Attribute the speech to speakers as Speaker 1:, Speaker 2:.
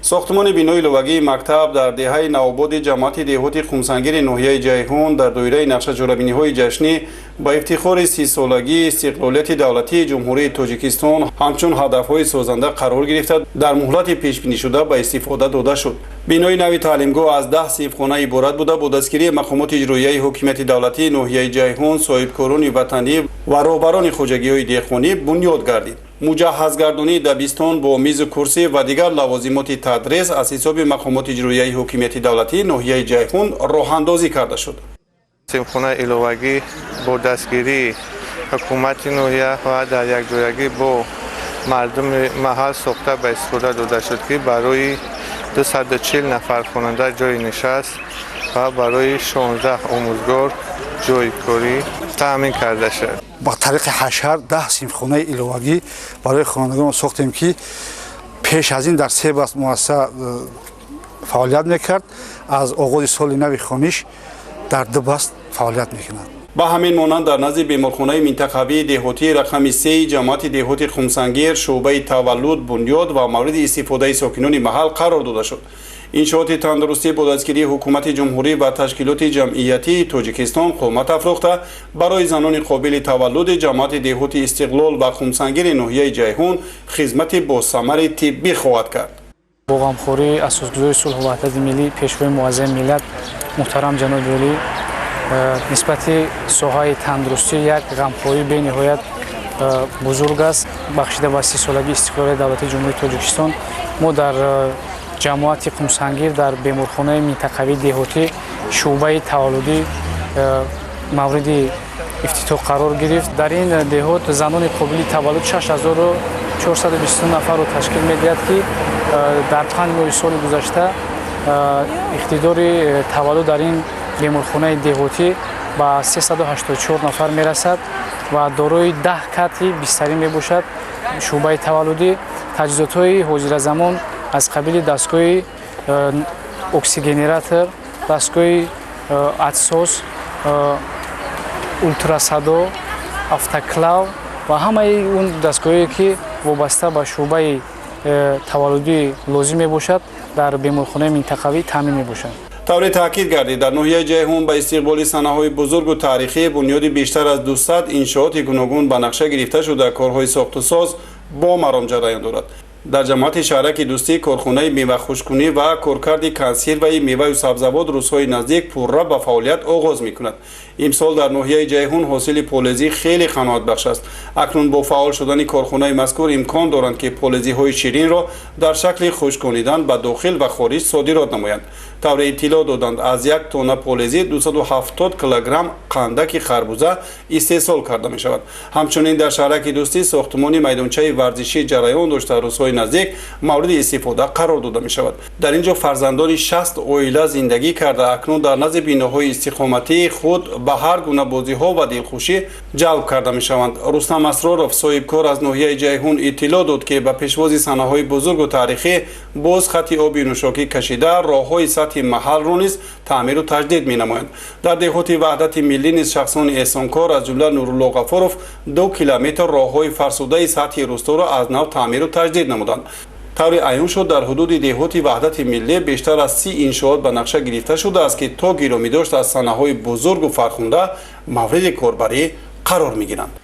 Speaker 1: Сохтмони бинои иловагии мактаб дар деҳаи Навободи ҷамоати деҳоти Қумсангири ноҳияи Ҷайҳун дар доираи нақша чорабиниҳои ҷашнӣ ба ифтихори 30-солагии истиқлолияти давлатии Ҷумҳурии Тоҷикистон ҳамчун ҳадафҳои созанда қарор гирифта, дар муҳлати пешбинишуда ба истифода дода шуд. Бинои нави таълимгоҳ аз 10 синфхона иборат буда, бо дастгирии мақомоти иҷроияи ҳокимияти давлатии ноҳияи Ҷайҳун, соҳибкорони ватанӣ ва роҳбарони хоҷагиҳои деҳқонӣ бунёд гардид. Муҷаҳҳазгардонии дабистон бо мизу курсӣ ва дигар лавозимоти тадрис аз ҳисоби мақомоти иҷроияи ҳокимияти давлатии ноҳияи Ҷайҳун роҳандозӣ карда шуд.
Speaker 2: Синфхонаи иловагӣ бо дастгирии ҳукумати ноҳия ва дар якҷоягӣ бо мардуми маҳал сохта ба истифода дода шуд, ки барои 240 нафар хонанда ҷойи нишаст ва барои 16 омӯзгор ҷойи корӣ таъмин карда шуд.
Speaker 3: Ба тариқи ҳашар 10 синфхонаи иловагӣ барои хонандагон сохтем, ки пеш аз ин дар се баст муассиса фаъолият мекард, аз оғози соли нави хониш дар ду баст фаъолият мекунад.
Speaker 1: Ба ҳамин монанд, дар назди беморхонаи минтақавии деҳотии рақами сеи ҷамоати деҳоти Қумсангир шӯъбаи таваллуд бунёд ва мавриди истифодаи сокинони маҳал қарор дода шуд. Иншооти тандурустӣ бо дастгирии ҳукумати ҷумҳурӣ ва ташкилоти ҷамъиятии Тоҷикистон қомат афрохта, барои занони қобили таваллуди ҷамоати деҳоти Истиқлол ва Қумсангири ноҳияи Ҷайҳун хизмати босамари тиббӣ хоҳад кард.
Speaker 4: Бо ғамхории асосгузори сулҳу ваҳдати миллӣ, Пешвои муаззами миллат, муҳтарам ҷаноби олӣ, нисбати соҳаи тандурустӣ як ғамхории бениҳоят бузург аст, бахшида ба 30-солагии истиқлолияти давлатии Ҷумҳурии Тоҷикистон, мо дар ҷамоати Қумсангир дар беморхонаи минтақавии деҳотӣ шӯъбаи таваллудӣ мавриди ифтитоҳ қарор гирифт. Дар ин деҳот занони қобили таваллуд 6420 нафарро ташкил медиҳад, ки дар 5 моҳи соли гузашта иқтидори таваллуд дар ин беморхонаи деҳотӣ ба 384 нафар мерасад ва дорои 10 кати бистарӣ мебошад. Шӯъбаи таваллудӣ таҷҳизотҳои ҳозиразамон аз қабили дастгоҳи оксигенератор, дастгоҳи атсос, ултрасадо, автоклав ва ҳамаи он дастгоҳое, ки вобаста ба шӯъбаи таваллудӣ лозим мебошад, дар беморхонаи минтақавӣ таъмин мебошад.
Speaker 1: Тавре таъкид гардид, дар ноҳияи Ҷайҳун ба истиқболи санаҳои бузургу таърихӣ бунёди бештар аз 200 иншооти гуногун ба нақша гирифта шуда, корҳои сохтусоз бо маром ҷараён дорад. Дар ҷамоати шаҳраки Дӯстӣ корхонаи мевахушккунӣ ва коркарди консерваи меваю сабзавот рӯзҳои наздик пурра ба фаъолият оғоз мекунад. Имсол дар ноҳияи Ҷайҳун ҳосили полезӣ хеле қаноатбахш аст. Акнун бо фаъол шудани корхонаи мазкур имкон доранд, ки полезиҳои ширинро дар шакли хушконидан ба дохил ва хориҷ содирот намоянд. Тавре иттилоъ доданд, аз як тонна полезӣ 270 килограмм қандаки харбуза истеҳсол карда мешавад. Ҳамчунин дар шаҳраки Дӯстӣ сохтмони майдончаи варзишӣ ҷараён дошта, рӯзҳои наздик мавриди истифода қарор дода мешавад. Дар ин ҷо фарзандони 60 оила зиндагӣ карда, акнун дар назди биноҳои истиқоматии худ ба ҳар гуна бозиҳо ва дилхушӣ ҷалб карда мешаванд. Рустам Асроров, соҳибкор аз ноҳияи Ҷайҳун, иттилоъ дод, ки ба пешвози санаҳои бузургу таърихӣ боз хати оби нӯшокӣ кашида, роҳҳои сатҳи маҳалро низ таъмиру таҷдид менамоянд. Дар деҳоти Ваҳдати Миллӣ низ шахсони эҳсонкор, аз ҷумла Нурулло Ғафуров, 2 километр роҳҳои фарсудаи сатҳи рӯсторо аз нав таъмиру таҷдид намуданд. Тавре аён шуд, дар ҳудуди деҳоти Ваҳдати Миллӣ бештар аз 30 иншоот ба нақша гирифта шудааст, ки то гиромидошт аз санаҳои бузургу фархунда мавриди корбарӣ қарор мегиранд.